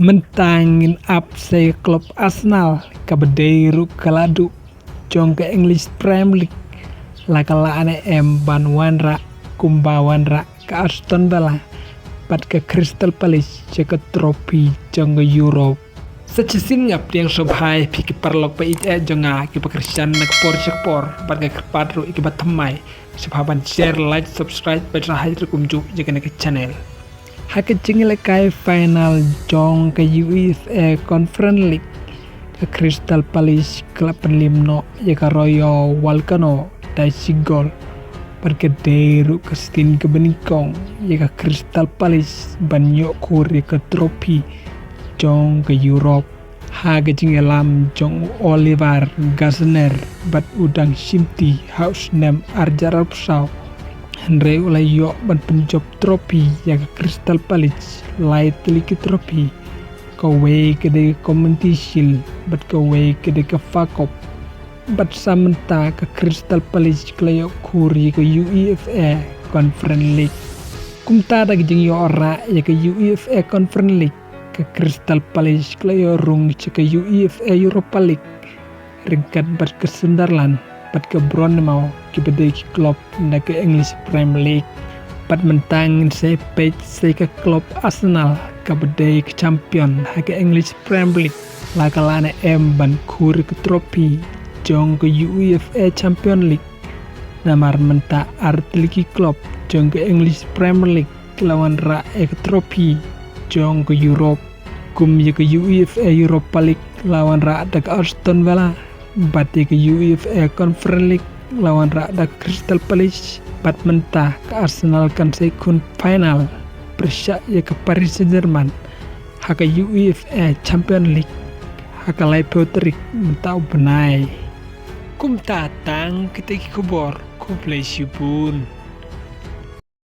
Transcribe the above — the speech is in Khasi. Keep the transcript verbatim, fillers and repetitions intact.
Mynta ngin ap sa ïa ka klub Arsenal kaba dei ruh ka la duh jong ka English Premier League, la ka la ne em ban wanrah kumba wanrah ka Aston Villa bad ka Crystal Palace ïa ka trophy jong ka Europe. Sa shisien nga pdiang sngewbha ïa phi ki paralok ba ïeit eh jong nga kiba kyrshan na ka por sha ka por bad nga kyrpad ruh ïa kiba thymmai sngewbha ban share, like, subscribe bad sngewbha ruh kumjuh ïa kane ka channel. Ha ka jingïalehkai final jong ka UEFA Conference League, ka Crystal Palace ka la pynliem noh ïa ka Rayo Vallecano da shi gol. Bad ka dei ruh ka sien kaba nyngkong ïa ka Crystal Palace ban ïoh khur ïa ka trophy jong ka Europe. Ha ka jingïalam jong u Oliver Glasner bad u dang shimti ha u snem arhajar arphew saw. Hynrei u la ïoh ban pynjop trophy ïa ka Crystal Palace, lai tylli ki trophy. Kawei ka dei ka Community Shield bad kawei ka dei ka F A Cup. Bad sa mynta ka Crystal Palace ka la ïoh khur ïa ka UEFA Conference League. Kumta da ka jingïoh rah ïa ka UEFA Conference League, ka Crystal Palace ka la ïoh rung sha ka UEFA Europa League ryngkat bad ka Sunderland bad ka Bournemouth kiba dei ki klub na ka English Premier League. Bad mynta ngin sa peit sa ïa ka klub Arsenal kaba dei ka champion ha ka English Premier League, la ka la ne em ban khur ïa ka trophy jong ka UEFA Champion League. Namar mynta ar tylli ki klub jong ka English Premier League ki la wanrah ïa ka trophy jong ka Europe. Kum ïa ka UEFA Europa League la wanrah da ka Aston Villa, bad ïa ka UEFA Conference League la wanrah da ka Crystal Palace, bad mynta ka Arsenal kan sa ïakhun final pyrshah ïa ka Paris Saint-Germain ha ka UEFA Champion League ha ka laiphew tarik mynta u bnai. Kumta tang kita ki khubor, khublei shibun.